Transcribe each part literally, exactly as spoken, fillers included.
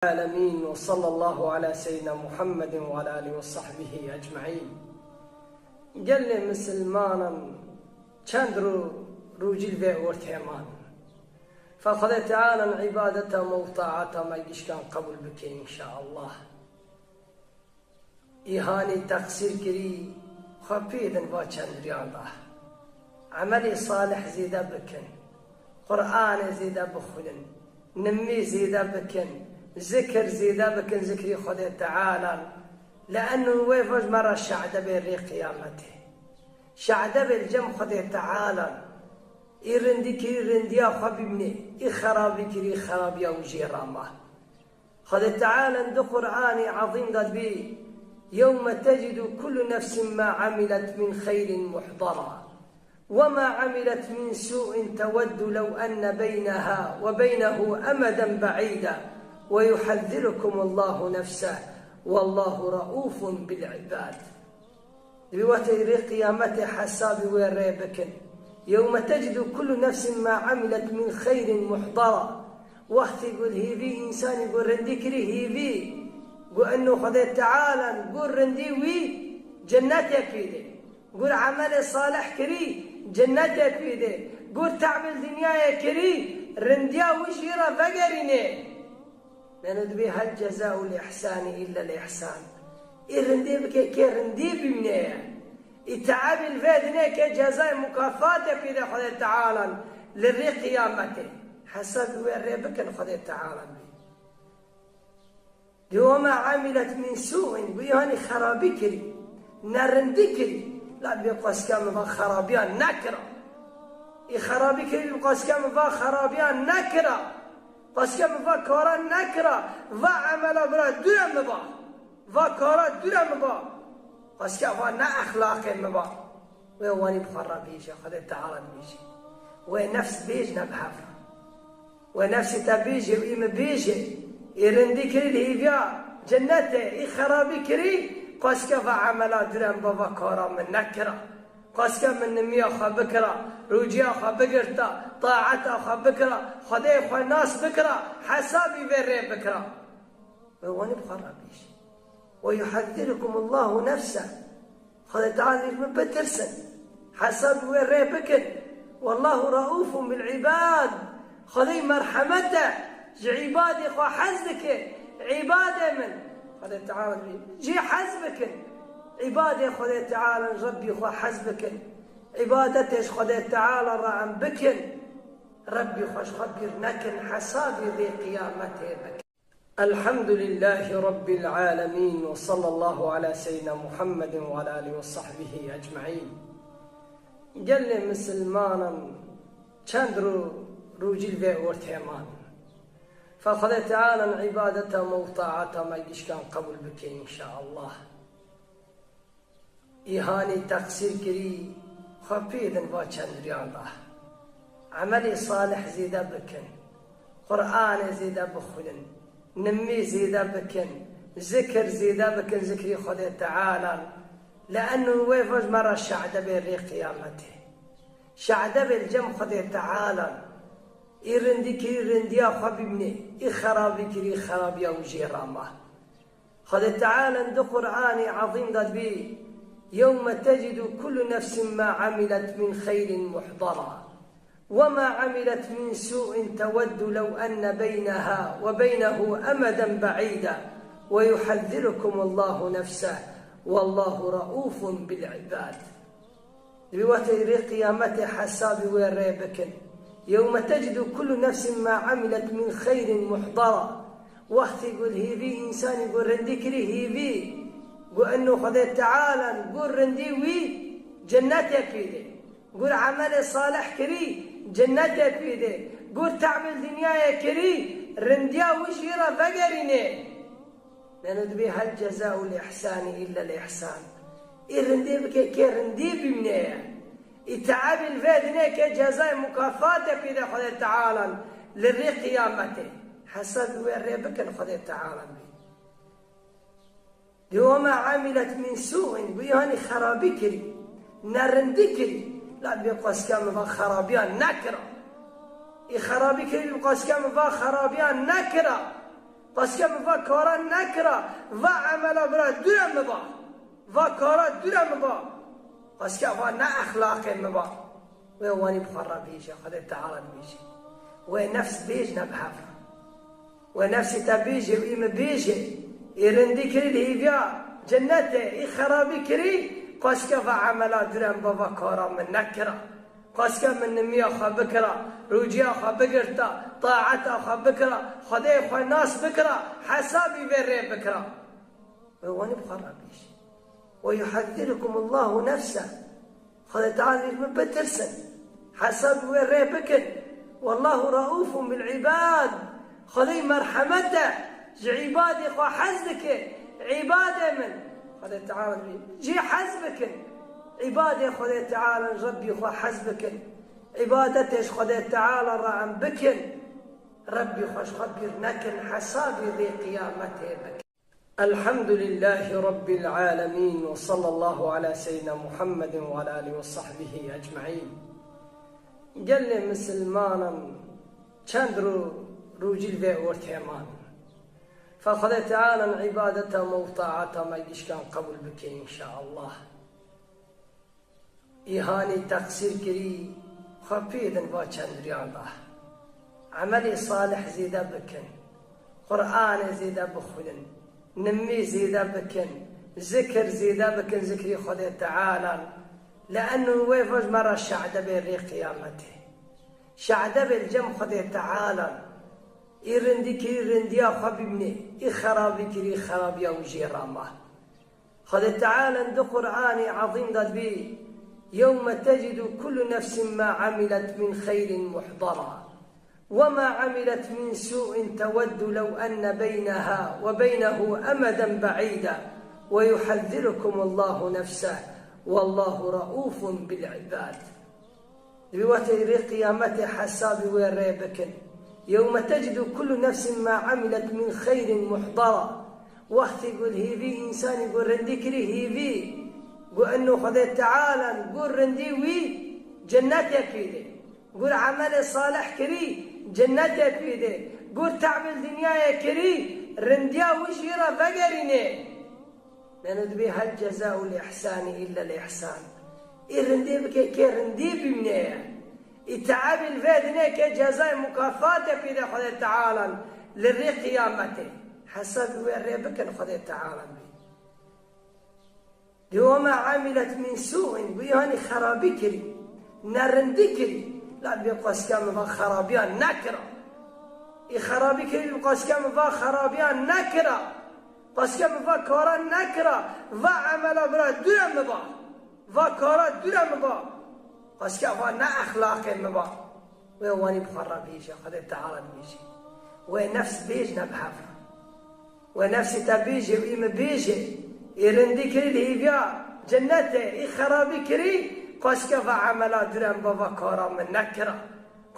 العالمين، وصلى الله على سيدنا محمد وعلى آله وصحبه أجمعين. Gelê misilmanan çend ro-, rojî li vê ortê man. Fe Xwedê Teala îbadeta me û taata me gişkan qebûl bike înşaallah. Îhanî teqsîr kirî, xwe pê din va çend riyan da. Emelê salih zêde bikin. Qur'anê zêde bixwînin. Nimî zêde bikin. Zikir zêde bikin, zikrî Xwedê Teala. Le'ennu wê va ji me re şehde bê rê qiyametê. Şehde bê li cem Xwedê Teala. Î rindî kirî rindiya xwe bîmnê. Î xerabî kirî xerabiya wî jê rama. Xwedê Teala di Qur'anê Ezîm de dibê, يَوْمَ تَجِدُ كُلُّ نَفْسٍ مَا عَمِلَتْ مِنْ خَيْرٍ مُحْضَرًا وَمَا عَمِلَتْ مِنْ سُوءٍ تَوَدُّ لَوْ أَنَّ بَيْنَهَا وَبَيْنَهُ أَمَدًا بَعِيدًا وَيُحَذِّرُكُمُ اللَّهُ نَفْسَهُ وَاللَّهُ رَءُوفٌ بِالْعِبَادِ. Di wextê rê qiyametê hesabî wê rê bikin. يَوْمَ تَجِدُ كُلُّ نَفْسٍ مَا عَمِلَتْ مِنْ خَيْرٍ مُحْضَرًا. Wextî ku li hêvî însanî ku rindî kirî hêvî, ku eno Xwedê Teala ku rindî wî cennetê pê de. Ku emelê salih kirî cennetê pê de. Ku te'bê dinyayê kirî rindiya wî jî re vegerînê. Leno dibê هَلْ جَزَاءُ الْإِحْسَانِ إِلَّا الْإِحْسَانُ. Î rindê bike kê rindî bîmneye. Î te'ebî li vê dinê kê cezayê mukafatê pê de Xwedê Teala li rê qiyametê. Hesabî wê rê bikin Xwedê Teala bî. Di وَمَا عَمِلَتْ مِنْ سُوءٍ, ku î hanî xerabî kirî, nerindî kirî, la bê qasika min va xerabiya nekira. Î xerabî kirî, bê qasika min va xerabiya nekira. Qasika min va kara nekira, va emela bira dûre min ba. Va kara dûre min ba. Qasika va ne exlaqê min ba. Wê wanî bi xwe re bêje, Xwedê Teala dibêje. Wê nefs bêj ne bi hev re. Wê nefsê te bêje û î min bêje. Î rindî kirî li hêviya cennetê, î xerabî kirî, qasika va emela dûre min ba, va kara min nekira. Qasika min nimiya xwe bikira, rûciya xwe bigirta, taeta xwe bikira, Xwedê xwe nas bikira, hesabî vê rê bikira. Wê wanî bi xwe re bêje. وَيُحَذِّرُكُمُ اللَّهُ نَفْسَهُ. Xwedê Teala dibêje, min bitirsin. Hesabî wê rê bikin. وَاللَّهُ رَءُوفٌ بِالْعِبَادِ. Xwedê merhemet e. Ji îbadê xwe hez dike. Îbadê min. Xwedê Teala dibêje, cî hez bikin. Îbadê Xwedê Teala, Rebbî xwe hez bikin. Îbadetê ji Xwedê Teala re em bikin. Rebbî xwe ji xwe bîr nekin. Hesabî vê qiyametê bikin. الحمد لله رب العالمين، وصلى الله على سيدنا محمد وعلى آله وصحبه أجمعين. Gelê misilmanan çend ro-, rojî li vê ortê man. Fe Xwedê Teala îbadeta me û taata me gişkan qebûl bike înşaallah. Î hanî teqsîr kirî, xwe pê din va çend riyan da. Emelê salih zêde bikin. Qur'anê zêde bixwînin. Nimî zêde bikin. Zikir zêde bikin, zikrî Xwedê Teala. Le'ennu wê va ji me re şehde bê rê qiyametê. Şehde bê li cem Xwedê Teala. Î rindî kirî rindiya xwe bîmnê. Î xerabî kirî xerabiya wî jê rama. Xwedê Teala di Qur'anê Ezîm de dibê, يَوْمَ تَجِدُ كُلُّ نَفْسٍ مَا عَمِلَتْ مِنْ خَيْرٍ مُحْضَرًا وَمَا عَمِلَتْ مِنْ سُوءٍ تَوَدُّ لَوْ أَنَّ بَيْنَهَا وَبَيْنَهُ أَمَدًا بَعِيدًا وَيُحَذِّرُكُمُ اللَّهُ نَفْسَهُ وَاللَّهُ رَءُوفٌ بِالْعِبَادِ. Di wextê rê qiyametê hesabî wê rê bikin. يَوْمَ تَجِدُ كُلُّ نَفْسٍ مَا عَمِلَتْ مِنْ خَيْرٍ مُحْضَرًا. Wextî ku li hêvî însanî ku rindî kirî hêvî, ku eno Xwedê Teala ku rindî wî cennetê pê de. Ku emelê salih kirî cennetê pê de. Ku te'bê dinyayê kirî rindiya wî jî re vegerînê. Leno dibê هَلْ جَزَاءُ الْإِحْسَانِ إِلَّا الْإِحْسَانُ. Î rindê bike kê rindî bîmneye. Î te'ebî li vê dinê kê cezayê mukafatê pê de Xwedê Teala li rê qiyametê. Hesabî wê rê bikin Xwedê Teala bî. Di وَمَا عَمِلَتْ مِنْ سُوءٍ, ku î hanî xerabî kirî, nerindî kirî, la bê qasika min va xerabiya nekira. Î xerabî kirî, bê qasika min va xerabiya nekira. Qasika min va kara nekira, va emela bira dûre min ba. Va kara dûre min ba. Qasika va ne exlaqê min ba. Wê wanî bi xwe re bêje, Xwedê Teala dibêje. Wê nefs bêj ne bi hev re. Wê nefsê te bêje, wî min bêje. Ê rindî kirî li hêviya cennetê, ê xerabî kirî, qasika va emela dûre min ba, va kara min nekira. Qasika min nimiya xwe bikira, rûciya xwe bigirta, taeta xwe bikira, Xwedê xwe nas bikira, hesabî vê rê bikira. Wê wanî bi xwe re bêje. Ve yuhezzirukumullahu nefse. Xwedê Teala dibêje, min bitirsin. Hesabî wê rê bikin. Wallahu reufun bil ibad. Xwedê merhemet e. Ji îbadê xwe hez dike. Îbadê min. Xwedê Teala dibêje, cî hez bikin. Îbadê Xwedê Teala, Rebbî xwe hez bikin. Îbadetê ji Xwedê Teala re em bikin. Rebbî xwe ji xwe bîr nekin, hesabî rê qiyametê bikin. Elhamdülillahî Rabbil alemin ve sallallahu ala seyyidina Muhammedin ve ala alihi ve sahbihi ecmaîn. Gelê misilmanan çend ro-, rûcî li vê ortê man. Fe Xwedê Teala îbadeta me û taeta me gişkan qebûl bike înşaallah. Îhanî teqsîr kirî, xwe pêdin va çend riyan da. Emelê salih zêde bikin. Qur'anê zêde bixwînin. Nimî zêde bikin. Zikir zêde bikin, zikrî Xwedê Teala. Li eno wê va ji me re şehde bê rê qiyametê. Şehde bê li cem Xwedê Teala. Ê rindî kirî rindiya xwe bimîne. Ê xerabî kirî xerabiya wî jê re ma. Xwedê Teala di Qur'anê Ezîm de dibê, "Yewme tecidu kullu nefsin ma amilet min xeyrin muhdara, we ma amilet min su'in teveddu lew enne beyneha ve beynehu emeden be'îda ve yuhezzirukumullahu nefseh, wallahu reufun bil ibad." Di wê wextê rê qiyametê hesabî wê rê bikin. Yewme tecidu kullu nefsin ma amilet min xeyrin muhdara. Wextê ku li hêvî însanî ku rindî kirî hêvî, ku eno Xwedê Teala ku rindî wî cennetê pê de. Ku emelê salih kirî cennetê pê de. Ku te'bê dinyayê kirî rindiya wî jî re vegerîne. Leno dibê hel cezaul ihsani illa l ihsan. Ê rindê bike kê rindî bimîne ye. Ê te'ebî li vê dinê kê cezayê mukafatê pê de Xwedê Teala li rê qiyametê. Hesabî wê rê bikin Xwedê Teala bê. Dê wema amilet min su'in, wî hanî xerabî kirî, ne rindî kirî. La bê qasika min va xerabiya nekira. Ê xerabî kirî, bê qasika min va xerabiya nekira. Qasika min va kara nekira, va emela bira dûre min ba. Va kara dûre min ba. Qasika va ne exlaqê min ba. Wê wanî bi xwe re bêje, Xwedê Teala dibêje. Wê nefs bêj ne bi hev re. Wê nefsê te bêje, wî min bêje. Ê rindî kirî li hêviya cennetê, ê xerabî kirî, qasika va emela dûre min ba, va kara min nekira.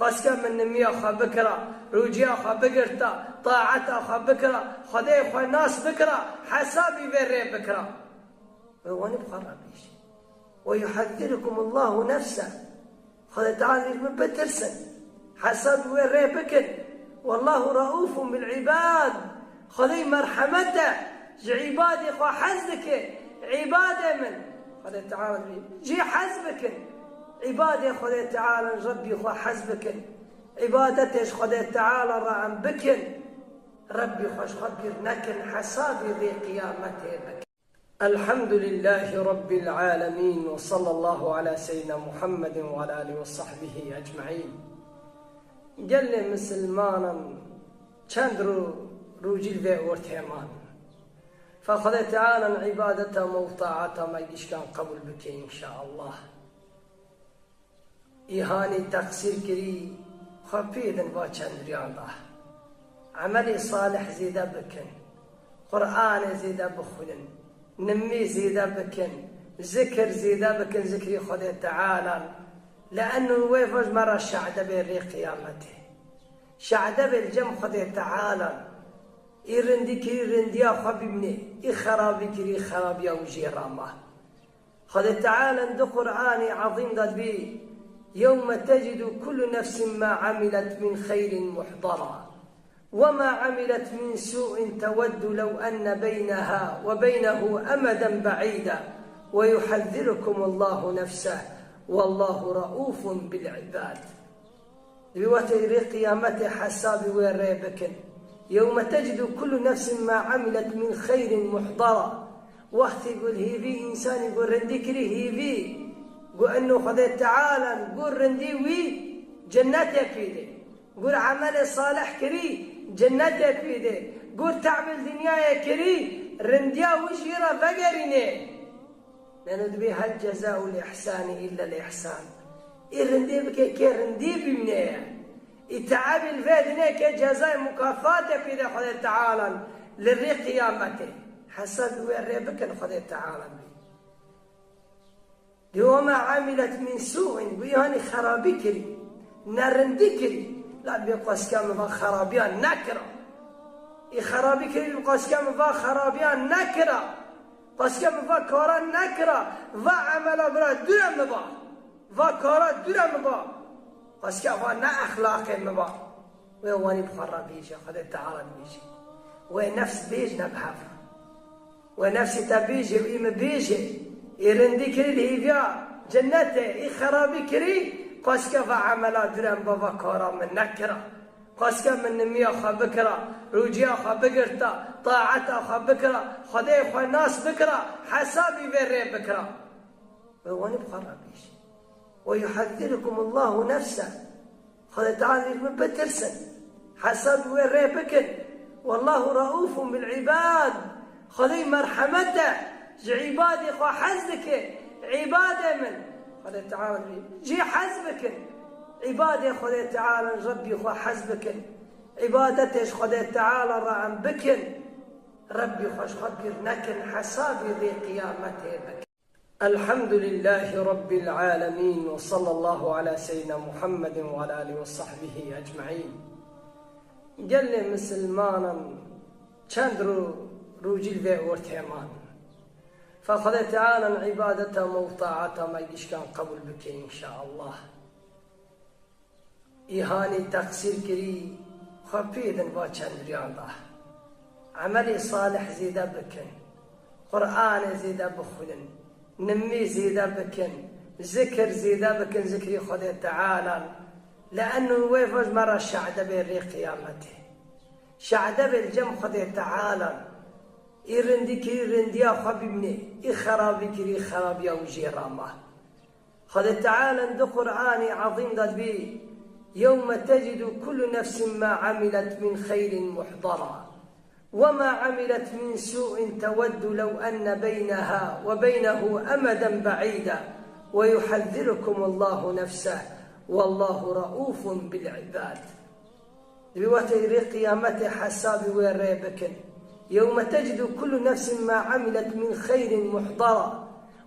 Qasika min nimiya xwe bikira, rûciya xwe bigirta, taeta xwe bikira, Xwedê xwe nas bikira, hesabî vê rê bikira. Wê wanî bi xwe re bêje. Ve yuhezzirukumullahu nefse. Xwedê Teala dibêje, min bitirsin. Hesabî wê rê bikin. Wallahu reufun bil ibad. Xwedê merhemet e. Ji îbadê xwe hez dike. Îbadê min. Xwedê Teala dibêje, cî hez bikin. Îbadê Xwedê Teala, Rebbî xwe hez bikin. Îbadetê ji Xwedê Teala re em bikin. Rebbî xwe ji xwe bîr nekin. Hesabî rê qiyametê bikin. Elhamdülillahî Rabbil alemin ve sallallahu ala seyyidina Muhammedin ve ala alihi ve sahbihi ecmaîn. Gelê misilmanan çend ro-, rûcî li vê ortê man. Fe Xwedê Teala îbadeta me û taeta me gişkan qebûl bike înşaallah. Îhanî teqsîr kirî, xwe pêdin va çend riyan da. Emelê salih zêde bikin. Qur'anê zêde bixwînin. Nimî zêde bikin. Zikir zêde bikin, zikrî Xwedê Teala. Li eno wê va ji me re şehde bê rê qiyametê. Şehde bê li cem Xwedê Teala. Ê rindî kirî rindiya xwe bimîne. Ê xerabî kirî xerabiya wî jê re ma. Xwedê Teala di Qur'anê Ezîm de dibê, "Yewme tecidu kullu nefsin ma amilet min xeyrin muhdara, وما عملت من سوء تود لو أن بينها وبينه أمدا بعيدا ويحذركم الله نفسه والله رءوف بالعباد. Di wextê rê qiyametê hesabî wê rê bikin. يوم تجد كل نفس ما عملت من خير محضرا. Wextî ku hîvî însanî ku rindî kirî hîvî, ku eno Xwedê Teala ku rindî wî cennetê pî dê. Gur emelê salih kirî, cennetê pî dê. Gur te'bil dinyayê kirî, rindiya wî jî re vegerînê. Neno dibê hel cezaul ihsani illa l ihsan. Î rindê bike kê rindî bîmneye. Î te'bil vê dinê kê cezayê mukafatê pî dê Xwedê Teala li rî qiyametê. Hesabî wê rê bikin Xwedê Teala bî. Di wema amilet min su'in, wî hanî xerabî kirî, nerindî kirî. La bê qeska min va xerabiya nekira. Î xerabî kirî, bê qeska min va xerabiya nekira. Qeska min va kara nekira. Va emela bira dûre min va. Va kara dûre min va. Qeska va ne exlaqê min va. Wê wanî bi xwe re bêje, Xwedê Teala dibêje. Wê nefs bêj ne bi hev. Wê nefsê te bêje, wî min bêje. Ê rindî kirî li hîviya cennetê, ê xerabî kirî, qeske va emela dûre min va, va kara min nekira. Qeske min nimiya xwe bikira, rûciya xwe bigirta, taeta xwe bikira, Xwedê xwe nas bikira, hesabî vê rê bikira. Wê wanî bi xwe re bêje. Ve yuhezzirukumullahu nefse. Xwedê Teala dibê bitirsin. Hesab wê rê bikin. Wallahu raufun bil ibad. Xwedê merhemet e. Ji îbadê xwe hez dike. Îbadê min. Xwedê Teala dibê jê hez bikin. Îbadê Xwedê Teala Rebbî xwe hez bikin. Îbadetê ji Xwedê Teala re em bikin. Rebbî xwe ji xwe bîr nekin. Hesabî rê qiyametê bikin. الحمد لله رب العالمين وصلى الله على سيدنا محمد وعلى آله وصحبه أجمعين. Gelê misilmanan çend rû-, rûcî li vê ortê man. Fa Xwedê Teala îbadeta me û taeta me gişkan qebûl bike înşaallah. Îhanî teqsîr kirî, xwe pê din va çend riyan da. Emelê salih zêde bikin, Qur'anê zêde bixwînin, nimî zêde bikin, zikir zêde bikin, zikrî Xwedê Teala. Li eno wê va ji me re şehde bê rê qiyametê. Şehde bê li cem Xwedê Teala. Ê rindî kirî rindiya xwe bîmnê, ê xerabî kirî xerabiya wî jê rama. Xwedê Teala di Qur'anê Ezîm de dibê, "Yewme tecidu kullu nefsin ma amilet min xeyrin muhdara, we ma amilet min su'in teveddu lew enne beyneha we beynehu emeden be'îda, we yuhezzirukumullahu nefseh, wallahu reufun bil ibad." Di wê wextê rê qiyametê hesabî wê rê bikin. Yewme tecidu kullu nefsin ma amilet min xeyrin muhdara.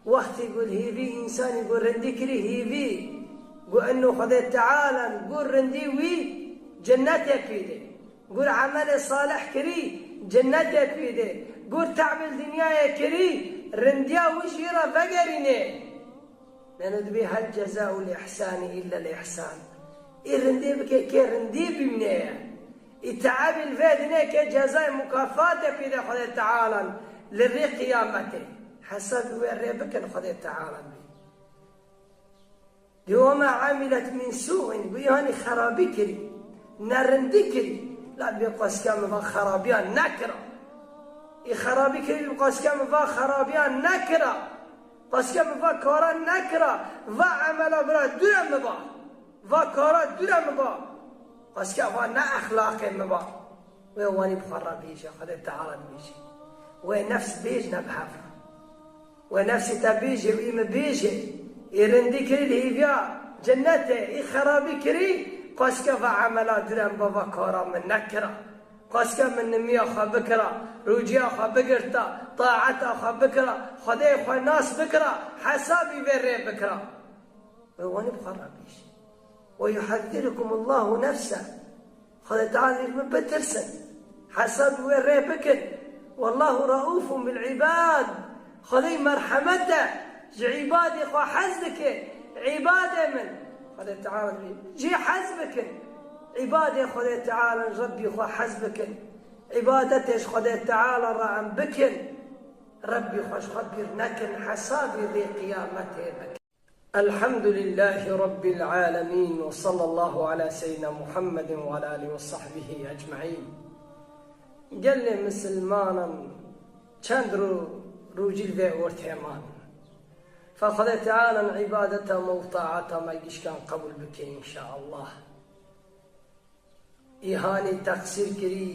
Wextî ku hîvî însanî ku rindî kirî hîvî, ku eno Xwedê Teala ku rindî wî cennetê pî dê. Ku emelê salih kirî cennetê pî dê. Ku te'bil dinyayê kirî rindiya wî jî re vegerînê. Neno dibê hel cezaul ihsani illa l ihsan. Ê rindê bike kê rindî bîmneye. Ê te'bil vê dinê kê cezayê mukafatê pî dê Xwedê Teala li rê qiyametê. Hesabî wê rê bikin Xwedê Teala bî. Di wema amilet min su'in, wî hanî xerabî kirî, nerindî kirî. La bê qeske min va xerabiya nekira. Ê xerabî kirî, bê qeske min va xerabiya nekira. Qeske min va kara nekira, va emela bira dûre min va. Va kara dûre min va. Qeske va ne exlaqê min va. Wê wanî bi xwe re bêje, Xwedê Teala dibêje. Wê nefs bêj ne bi hev. Wê nefsê te bêje, wî min bêje. Ê rindî kirî li hîviya cennetê, ê xerabî kirî, qeske va emela dûre min va, va kara min nekira. Qeske min nimiya xwe bikira, rûciya xwe bigirta, taeta xwe bikira, Xwedê xwe nas bikira, hesabî vê rê bikira. Wê wanî bi xwe re bêje. Ve yuhezzirukumullahu nefseh. Xwedê Teala dibê bitirsin. Hesab wê rê bikin. Wallahu reufun bil ibad. Xwedê merhemet e. Ji îbadê xwe hez dike. Îbadê min. Xwedê Teala dibê jê hez bikin. Îbadê Xwedê Teala Rebbî xwe hez bikin. Îbadetê ji Xwedê Teala re em bikin. Rebbî xwe ji xwe bîr nekin, hesabî rê qiyametê bikin. Elhamdülillahî Rabbil alemin ve sallallahu ala seyyidina Muhammedin ve ala alihi ve sahbihi ecmaîn. Gelê misilmanan çend ro-, rojî li vê ortê man. Fa Xwedê Teala îbadeta me û taata me gişkan qebûl bike înşaallah. Îhanî teqsîr kirî,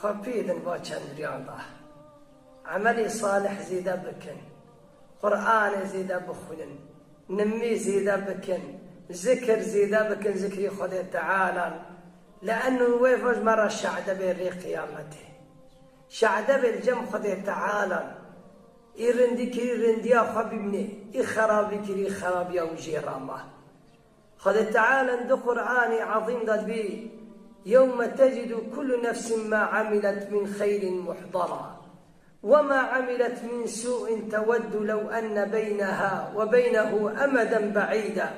xwe pê din va çend riyan da. Emelê salih zêde bikin. Qur'anê zêde bixwînin. Nimî zêde bikin. Zikir zêde bikin, zikrî Xwedê Teala. Li eno wê va ji me re şehde bê rê qiyametê. Şehde bê li cem Xwedê Teala. Î rindî kirî rindiya xwe bîmnê. Î xerabî kirî xerabiya wî jê rama. Xwedê Teala di Qur'anê Ezîm de dibê, "Yewme tecidu kullu nefsin ma amilet min xeyrin muhdara, we ma amilet min su'in teveddu lew enne beyneha we beynehu emeden be'îda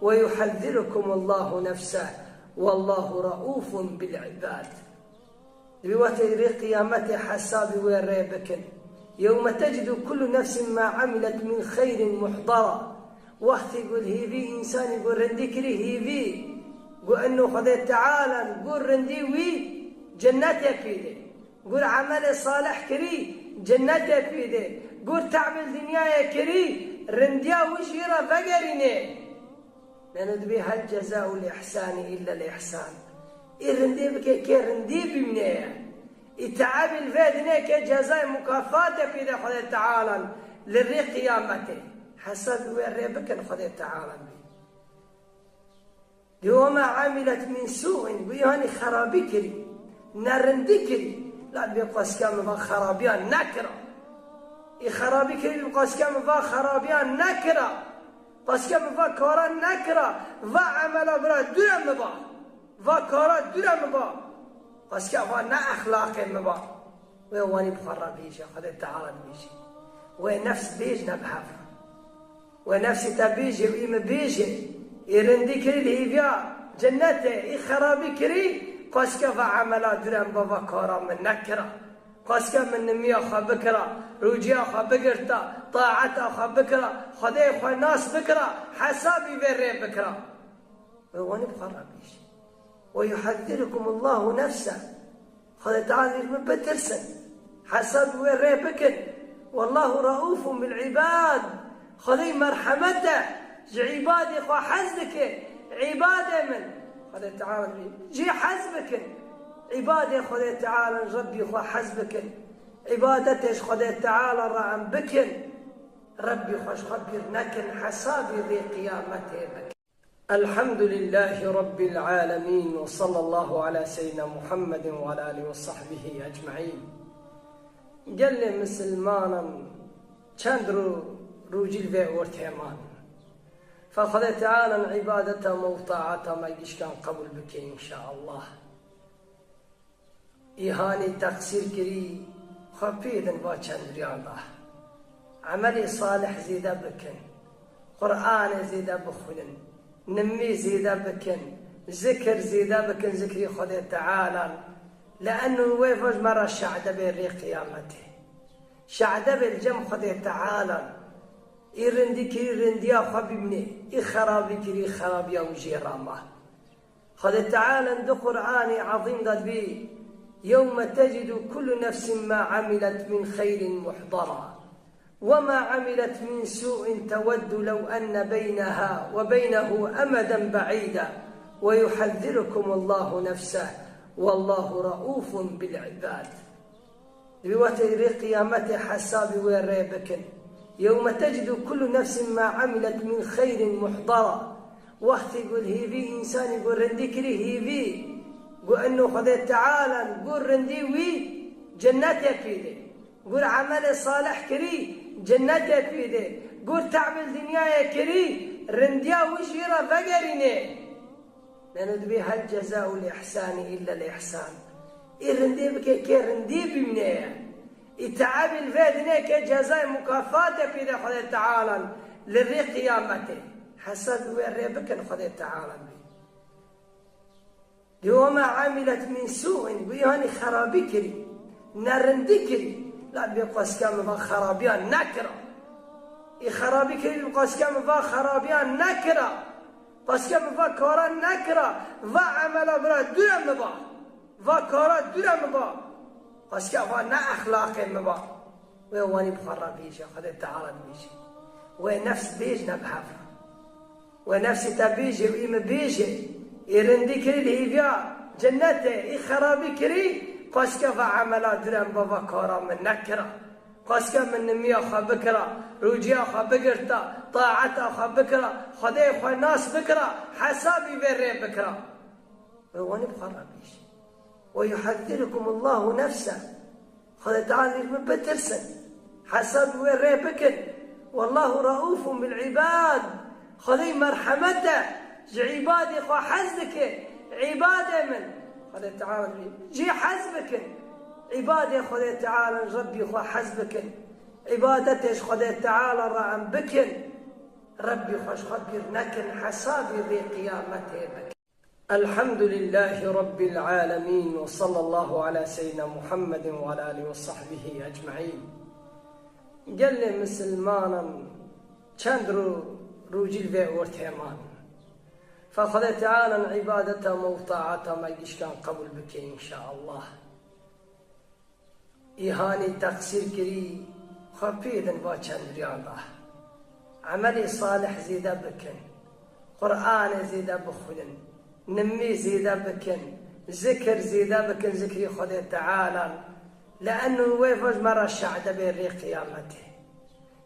we yuhezzirukumullahu nefseh, wallahu re'ufun bil ibad." Di wextê rê qiyametê hesabî wê rê bikin. Yewme tecidu kullu nefsin ma amilet min xeyrin muhdara. Wextê ku hîvî însanî ku rindî kirî hîvî, ku eno Xwedê Teala ku rindî wî cennetê pî de. Ku emelê salih kirî cennetê pî de. Ku te'bê dinyayê kirî rindiya wî jî re vegerînê. Leno dibê hel cezaul ihsani illa l ihsan. Î rindî bike kê rindî bîmneye. Î te'ebî li vê dinê kê cezayê mukafatê pî de Xwedê Teala li rê qiyametê. Hesabî wê rê bikin Xwedê Teala bî. Di we ma amilet min su'in, wî hanî xerabî kirî, nerindî kirî. La bê qasika min va xerabiya nekira. Î xerabî kirî, bê qasika min va xerabiya nekira. Qasika min va kara nekira. Va emela bira dûre min ba. Va kara dûre min ba. Qasika va ne exlaqê min ba. Wê wanî bi xwe re bêje, Xwedê Teala dibêje. Wê nefs bêj ne bi hev. Wê nefsê te bêje, wî min bêje. Ê rindî kirî li hîviya cennetê, ê xerabî kirî, qasika va emela dûre min ba, va kara min nekira. Qasika min nimiya xwe bikira, rûciya xwe bigirta, taeta xwe bikira, Xwedê xwe nas bikira, hesabî vê rê bikira. Wê wanî bi xwe re bêje. Ve yuhezzirukumullahu nefseh. Xwedê Teala dibêje min bitirsin. Hesab wê rê bikin. Wallahu reufun bil ibad. Xwedê merhemet e. Ji îbadê xwe hez dike. Îbadê min. Xwedê Teala dibêje jî hez bikin. Îbadê Xwedê Teala Rebbî xwe hez bikin. Îbadetê ji Xwedê Teala re em bikin. Rebbî xwe ji xwe bîr nekin. Hesabî rê qiyametê bikin. Elhamdülillahî Rabbil alemin ve sallallahu ala seyyidina Muhammedin ve ala alihi ve sahbihi ecmaîn. Gelê misilmanan çend ro-, rojî li vê ortê man. Fa Xwedê Teala îbadeta me û taata me gişkan qebûl bike înşaallah. Îhanî teqsîr kirî, xwe pê din va çend riyan da. Emelê salih zêde bikin. Qur'anê zêde bixwînin. Nimî zêde bikin. Zikir zêde bikin, zikrî Xwedê Teala. Li eno wê va ji me re şehde bê rê qiyametê. Şehde bê li cem Xwedê Teala. Î rindî kirî rindiya xwe bîmnê. Î xerabî kirî xerabiya wî jê rama. Xwedê Teala di Qur'anê Ezîm de dibê, "Yewme tecidu kullu nefsin ma amilet min xeyrin muhdara, we ma amilet min su'in teveddu lew enne beyneha ve beynehu emeden be'îda ve yuhezzirukumullahu nefseh, wallahu reufun bil ibad." Di wextê rê qiyametê hesabî wê rê bikin. Yewme tecidu kullu nefsin ma amilet min xeyrin muhdara. Wextê ku hîvî însanî ku rindî kirî hîvî, ku eno Xwedê Teala ku rindî wî cennetê pî de. Ku emelê salih kirî cennetê pî de. Ku te'bê dinyayê kirî rindiya wî jî re vegerînê. Leno dibê hel cezaul ihsani illa l ihsan. Î rindî bike kê rindî bîmneye. Î te'ebî li vê dinê kê cezayê mukafatê pî de Xwedê Teala li rê qiyametê. Hesab wê rê bikin Xwedê Teala bî. Dê wema emilet min sû'in, wî hanî xerabî kirî, nerindî kirî, la bê qasika min va xerabiya nekira. Î xerabî kirî, bê qasika min va xerabiya nekira. Qasika min va kara nekira. Va emela bira dûre min ba. Va kara dûre min ba. Qasika va ne exlaqê min ba. Wê wanî bi xwe re bêje, Xwedê Teala dibêje. Wê nefs bêj ne bi hev. Wê nefsê te bêje, wî min bêje. Ê rindî kirî li hêviya cennetê, ê xerabî kirî, qasika va emela dûre min ba, va kara min nekira. Qasika min nimiya xwe bikira, rûciya xwe bigirta, taeta xwe bikira, Xwedê xwe nas bikira, hesabî vê rê bikira. Wê wanî bi xwe re bêje. Ve yuhezzirukumullahu nefse. Xwedê Teala dibêje, min bitirsin. Hesab wê rê bikin. Wallahu raufun bil ibad. Xwedê merhemet e. Ji îbadê xwe hez dike. Îbadê min. Xwedê Teala dibêje, cî hez bikin. Îbadê Xwedê Teala, Rebbî xwe hez bikin. Îbadetê ji Xwedê Teala re em bikin. Rebbî xwe ji xwe bîr nekin. Hesabî vê qiyametê bikin. Elhamdülillâhi Rabbil âlemîn ve sallallahu ala seyyidina Muhammedin ve ala alihi ve sahbihi ecmaîn. Gelê misilmanan çend ro rûcî li vê ortê man. Fe Xwedê Teala îbadeta me û taeta me gişkan qebûl bike înşaallah. Îhanî teqsîr kirî, xwe pê din va çend riyan da. Emelê salih zêde bikin. Qur'anê zêde bixwînin. Nimî zêde bikin. Zikir zêde bikin, zikrî Xwedê Teala. Li enû wê va ji me re şehde bê rê qiyametê.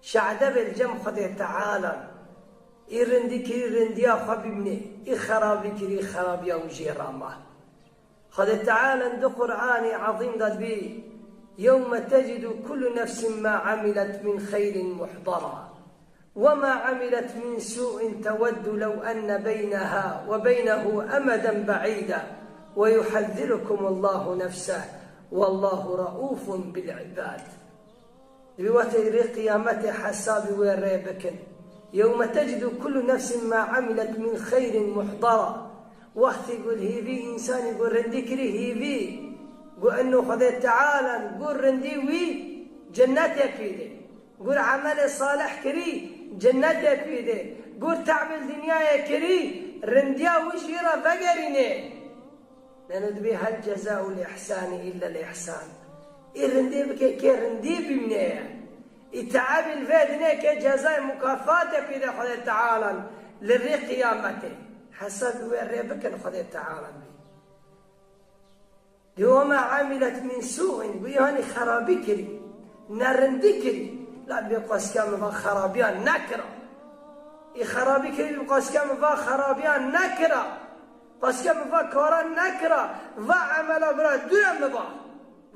Şehde bê li cem Xwedê Teala. Î rindî kirî rindiya xwe bimîne. Î xerabî kirî xerabiya wî jê re ma. Xwedê Teala di Qur'anê Ezîm de dibê, "Yewme tecidu kullu nefsin ma emilet min xeyrin muhdara, we ma emilet min sû'in teveddu lew enne beyneha ve beynehu emeden be'îda ve yuhezzirukumullahu nefseh, wallahu reufun bil ibad." Dibê wextê rê qiyametê hesabî wê rê bikin. Yewme tecidu kullu nefsin ma emilet min xeyrin muhdara. Wextê ku li hêvî însanî ku rindî kirî hêvî, ku eno Xwedê Teala ku rindî wî cennetê pê de. Ku emelê salih kirî cennetê pê de. Ku te'bê dinyayê kirî rindiya wî jê re vegerîne. Leno dibê hel cezaul ihsani illa l ihsan. Ê rindê bike kê rindî bimîne ye. Ê te'ebî li vê dinê kê cezayê mukafatê pê de Xwedê Teala li rê qiyametê. Hesabî wê rê bikin Xwedê Teala bî. Dê wema emilet min sû'in, wî hanî xerabî kirî, nerindî kirî, la bê qasika min va xerabiya nekira. Ê xerabî kirî, bê qasika min va xerabiya nekira. Qasika min va kara nekira. Va emela bira dûre min ba.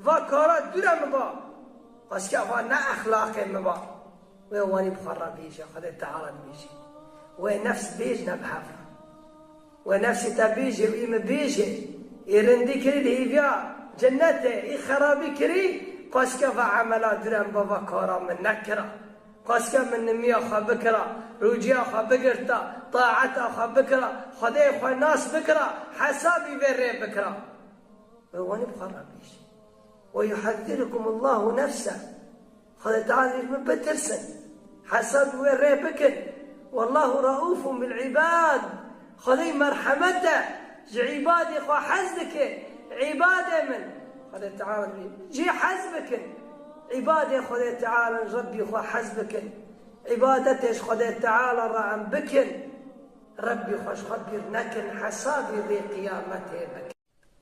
Va kara dûre min ba. Qasika va ne exlaqê min ba. Wê wanî bi xwe re bêje, Xwedê Teala dibêje. Wê nefs bêj ne bi hev. Wê nefsê te bêje, wî min bêje. Ê rindî kirî li hêviya cennetê, ê xerabî kirî, qasika va emela dûre min ba, va kara min nekira. Qasika min nimiya xwe bikira, rûciya xwe bigirta, taeta xwe bikira, Xwedê xwe nas bikira, hesabî vê rê bikira. Wê wanî bi xwe re bêje. Ve yuhezzirukumullahu nefseh. Xwedê Teala dibêje, min bitirsin. Hesab wê rê bikin. Wallahu reufun bil ibad. Xwedê merhemet e. Ji îbadê xwe hez dike. Îbadê min. Xwedê Teala dibêje, cî hez bikin. Îbadê Xwedê Teala, Rebbî xwe hez bikin. Îbadetê ji Xwedê Teala re em bikin. Rebbî xwe ji xwe bîr nekin. Hesabî vê qiyametê bikin.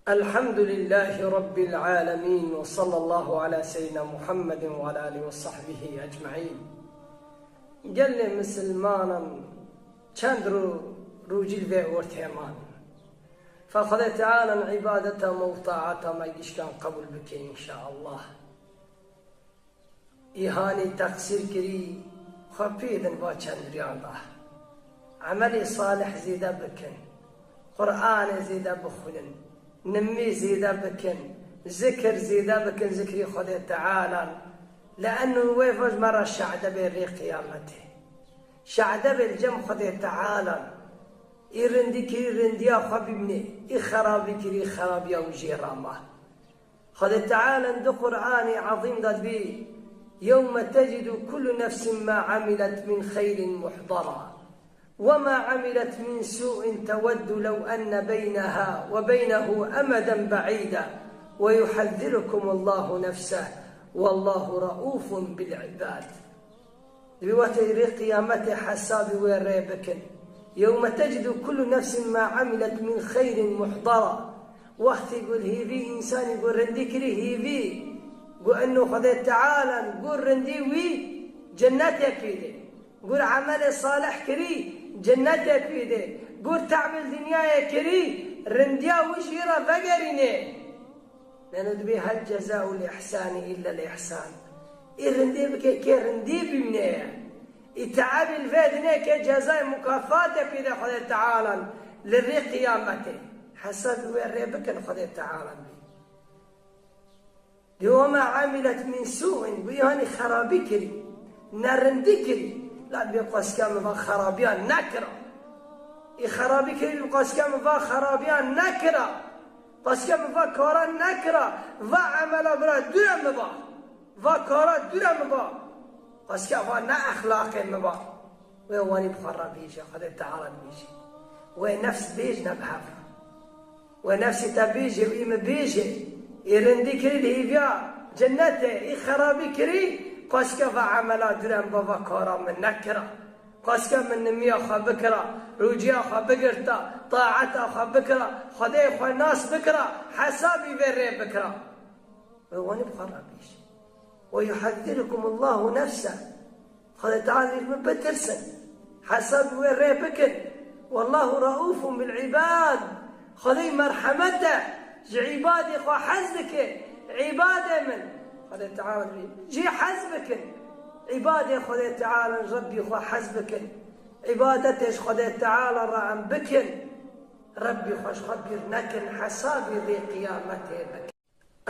Elhamdülillâhi Rabbil âlemîn ve sallallahu ala seyyidina Muhammedin ve ala alihi ve sahbihi ecmaîn. Gelê misilmanan çend ro rûcî li vê ortê man. Fe Xwedê Teala îbadeta me û taeta me gişkan qebûl bike înşaallah. Îhanî teqsîr kirî, xwe pê din va çend riyan da. Emelê salih zêde bikin. Qur'anê zêde bixwînin. Nimî zêde bikin. Zikir zêde bikin, zikrî Xwedê Teala. Li enû wê va ji me re şehde bê rê qiyametê. Şehde bê li cem Xwedê Teala. Î rindî kirî rindiya xwe bîmnê, î xerabî kirî xerabiya wî jê rama. Xwedê Teala di Qur'anê Ezîm de dibê, "Yewme tecidu kullu nefsin ma amilet min xeyrin muhdara, we ma amilet min su'in teveddu lew enne beyneha we beynehu emeden be'îda, ve yuhezzirukumullahu nefseh, vellahu reufun bil ibad." Dibê wextê rê qiyametê hesabî wê rê bikin. Yewme tecidu kullu nefsin ma amilet min xeyrin muhdara. Wextê ku hîvî însanî ku rindî kirî hîvî, ku eno Xwedê Teala ku rindî wî cennetê pî dê. Ku emelê salih kirî cennetê pî dê. Ku te'mil dinyayê kirî rindiya wî jî re vegerînê. Leno dibê hel cezaul ihsani illa l ihsan. Î rindê bike kê rindî bîmneye. Î te'ebî li vê dinê kê cezayê mukafatê pî de Xwedê Teala li rê qiyametê. Hesabî wê rê bikin Xwedê Teala bî. Di wema amilet min su'in, bu îhanî xerabî kirî. Ne rindî kirî. La bê qeske min va xerabiya nekira. Î xerabî kirî, bê qeske min va xerabiya nekira. Qeske min va kara nekira, va emela bira dûre min ba. Va kara dûre min ba. Qeske va ne exlaqê min ba. Wê wanî bi xwe re bêje, Xwedê Teala dibêje. Wê nefs bêj ne bi hev re. Wê nefsê te bêje, wî min bêje. Ê rindî kirî di hîviya cennetê, ê xerabî kirî, qeske va emela dûre min ba, va kara min nekira. Qeske min nimiya xwe bikira, rûciya xwe bigirta, taeta xwe bikira, Xwedê xwe nas bikira, hesabî vê rê bikira. Wê wanî bi xwe re bêje. Ve yuhezzirukumullahu nefseh. Xwedê Teala dibê bitirsin. Hesabî wê rê bikin. Wallahu reufun bil ibad. Xwedê merhemet e. Ji îbadê xwe hez dike. Îbadê min. Xwedê Teala dibê jê hez bikin. Îbadê Xwedê Teala, Rebbî xwe hez bikin. Îbadetê ji Xwedê Teala re em bikin. Rebbî xwe ji xwe bîr nekin, hesabî rê qiyametê bikin.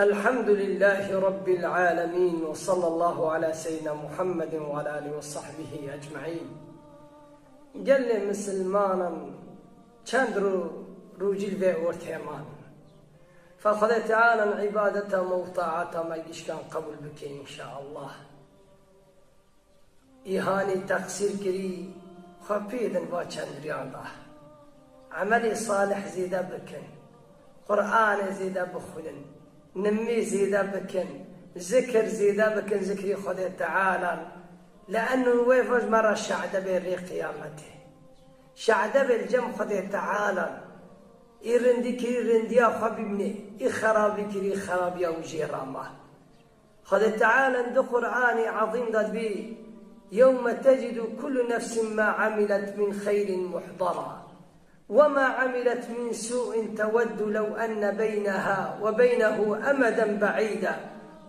Elhamdülillâhi Rabbil âlemîn ve sallallahu ala seyyidina Muhammedin ve ala alihi ve sahbihi ecmaîn. Gelê misilmanan çend rû-, rûcî li vê ortê man. Fe Xwedê Teala îbadeta me û taeta me gişkan qebûl bike înşaallah. Îhanî teqsîr kirî, xwe pê din va çend riyan da. Emelê salih zêde bikin. Qur'anê zêde bixwînin. Nimî zêde bikin. Zikir zêde bikin, zikrî Xwedê Teala. Li eno wê va ji me re şehde bê rê qiyametê. Şehde bê li cem Xwedê Teala. Î rindî kirî rindiya xwe bîmnê. Î xerabî kirî xerabiya wî jê rama. Xwedê Teala di Qur'anê Ezîm de dibê, "Yewme tecidu kullu nefsin ma amilet min xeyrin muhdara, we ma amilet min su'in teveddu lew enne beyneha we beynehu emeden be'îda,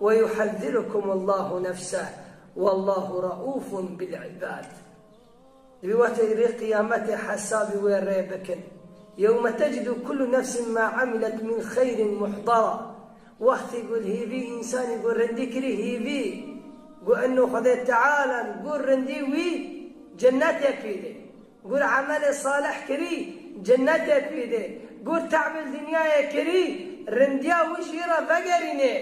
ve yuhezzirukumullahu nefseh, wallahu reufun bil ibad." Di wê wextê rê qiyametê hesabî wê rê bikin. Yewme tecidu kullu nefsin ma amilet min xeyrin muhdara. Wextê ku hîvî însanî ku rindî kirî hîvî, ku eno Xwedê Teala ku rindî wî cennetê pî dê. Ku emelê salih kirî cennetê pî dê. Ku te'mil dinyayê kirî rindiya wî jî re vegerînê.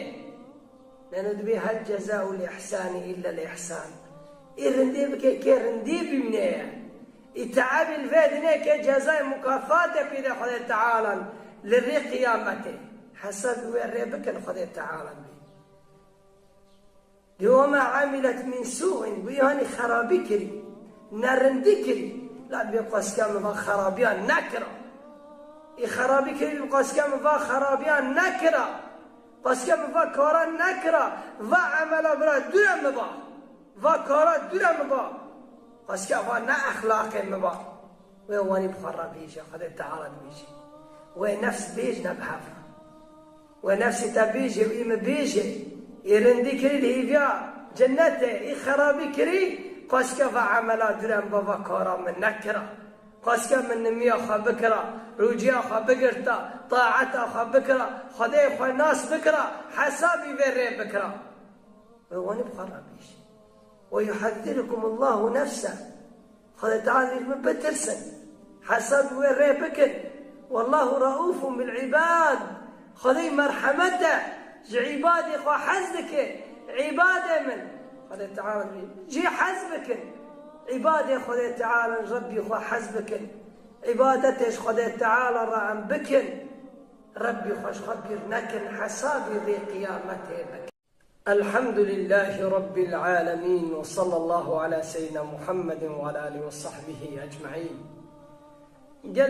Leno dibê hel cezaul ihsani illa l ihsan. Î rindê bike kê rindî bîmneye. Î te'ebî li vê dinê kê cezayê mukafatê pî de Xwedê Teala li rê qiyametê. Hesabî wê rê bikin Xwedê Teala bî. Di wema amilet min su'in, wî hanî xerabî kirî. Ne rindî kirî. La bê qeske min va xerabiya nekira. Î xerabî kirî, bê qeske min va xerabiya nekira. Qeske min va kara nekira, va emela bira dûre min ba. Va kara dûre min ba. Qeske va ne exlaqê min ba. Wê wanî bi xwe re bêje, Xwedê Teala dibêje. Wê nefs bêj ne bi hev re. Wê nefsê te bêje, wî min bêje. Ê rindî kirî li hîviya cennetê, ê xerabî kirî, qeske va emela dûre min ba, va kara min nekira. Qeske min nimiya xwe bikira, rûciya xwe bigirta, taeta xwe bikira, Xwedê xwe nas bikira, hesabî vê rê bikira. Wê wanî bi xwe re bêje. Ve yuhezzirukumullahu nefseh. Xwedê Teala dibê bitirsin. Hesab wê rê bikin. Wallahu raufun bil ibad. Xwedê merhemet e. Ji îbadê xwe hez dike. Îbadê min. Xwedê Teala jî hez bikin. Îbadê Xwedê Teala Rebbî xwe hez bikin. Îbadetê ji Xwedê Teala re em bikin. Rebbî xwe ji xwe bîr nekin. Hesabî rê qiyametê bikin. Elhamdülillahi Rabbil alemin ve sallallahu ala seyyidina Muhammedin ve ala alihi ve sahbihi ecmaîn. Gel